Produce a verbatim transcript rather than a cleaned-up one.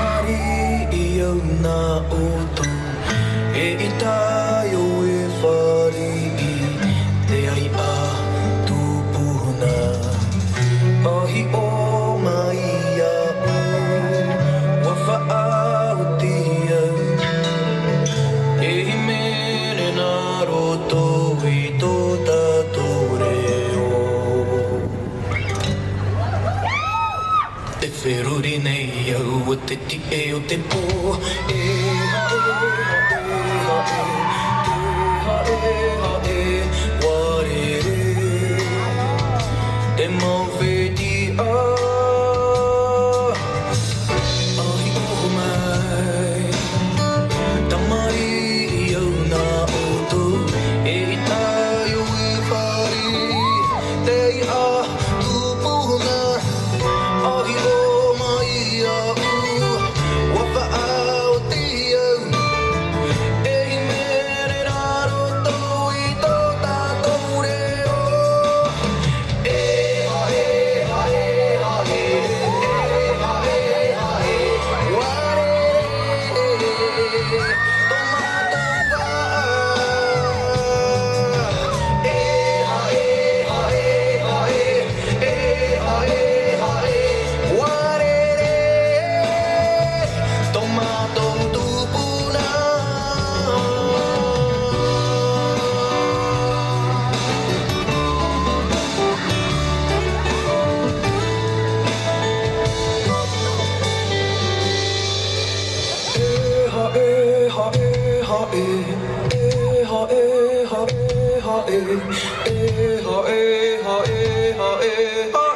Fāriʻi au nā ʻoutou, eʻita ʻoe e fāriʻi, te aiʻa tupuna. Hiʻo mai iāʻu, ʻua faʻaoti au, e hīmene nā roto i tō tātou reo. E feruri nei au o te tiʻe o te pō. E haʻe, haʻe, haʻe, te haʻe, haʻe, ʻua rere te mau fetiʻa. Hiʻo mai, tamariʻi au nā ʻoutou, eʻita ʻoe e fāriʻi, te aiʻa tupuna. Hiʻo mai iāʻu, ʻua faʻaoti au, e hīmene nā roto i tō tātou reo. E haʻe, haʻe, haʻe, e haʻe, haʻe, ʻua rere tō mātou vaʻa. E haʻe, haʻe, haʻe, e haʻe, haʻe, ʻua rere tō mātou tupuna. E haʻe, haʻe, haʻe, e haʻe, haʻe, haʻe, e haʻe, haʻe, haʻe, haʻe.